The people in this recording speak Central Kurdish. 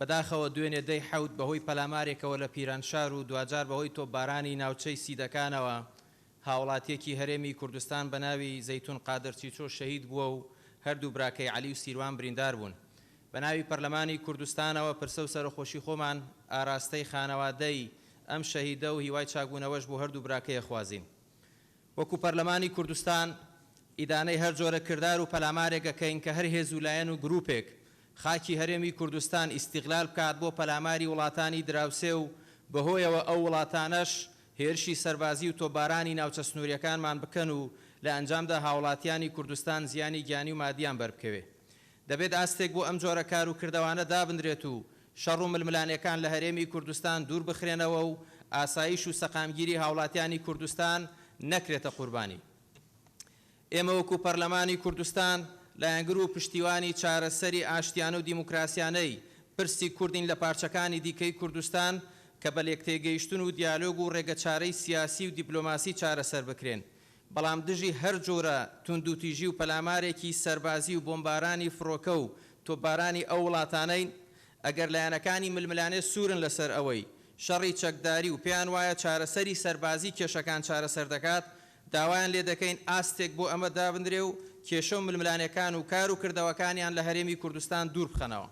بەداخەوە دوێنێ دەی حەوت بەهۆی پەلامارێکەوە لە پیرانشار و دواجار بەهۆی تۆپبارانی ناوچەی سیدەکانەوە هاوڵاتیەکی هەرێمی کوردستان بەناوی زەیتون قادر چیچۆ شەهید بووە و هەردوو براکەی عەلی و سیروان بریندار بوون. بەناوی پەرلەمانی کوردستانەوە پرسە و سەرەخۆشی خۆمان ئاراستەی خانەوادەی ئەم شەهیدە و هیوای چاکبوونەوەش بۆ هەردوو براکەی ئەخوازین. وەکو پەرلەمانی کوردستان ئیدانەی هەر جۆرە کردار و پەلامارێک ئەکەین کە هەر هێز و لایەن و گروپێک خاکی هەرێمی کوردستان ئیستیغلال بکات بۆ پەلاماری وڵاتانی دراوسێ و بەهۆیەوە ئەو وڵاتانەش هێرشی سەربازی و تۆپبارانی ناوچە سنوریەکانمان بکەن و لە ئەنجامدا هاوڵاتیانی کوردستان زیانی گیانی و مادیان بەربکەوێ. دەبێت ئاستێک بۆ ئەم جۆرە کار و کردەوانە دابنرێت و شەڕ و ململانێکان لە هەرێمی کوردستان دوور بخرێنەوە و ئاسایش و سەقامگیری هاوڵاتیانی کوردستان نەکرێتە قوربانی. ئێمە وەکو پەرلەمانی کوردستان لایەنگر و پشتیوانی چارەسەری ئاشتیانە و دیموکراسیانەی پرسی کوردین لە پارچەکانی دیکەی کوردستان کە بە لێکتێگەیشتن و دیالۆگ و ڕێگەچارەی سیاسی و دیپلۆماسی چارەسەر بکرێن بەڵام دژی هەر جۆرە توندوتیژی و پەلامارێکی سەربازی و بۆمبارانی فڕۆکە و تۆپبارانی ئەو وڵاتانەین، ئەگەر لایەنەکانی ململانێ سوورن لەسەر ئەوەی شەڕی چەکداری و پێیان وایە چارەسەری سەربازی کێشەکان چارەسەر دەکات، داوایان لێدەکەین ئاستێک بۆ ئەمە دابنرێ و کێشە و ململانێکان و کار و کردەوەکانیان لە هەرێمی کوردستان دوور بخەنەوە.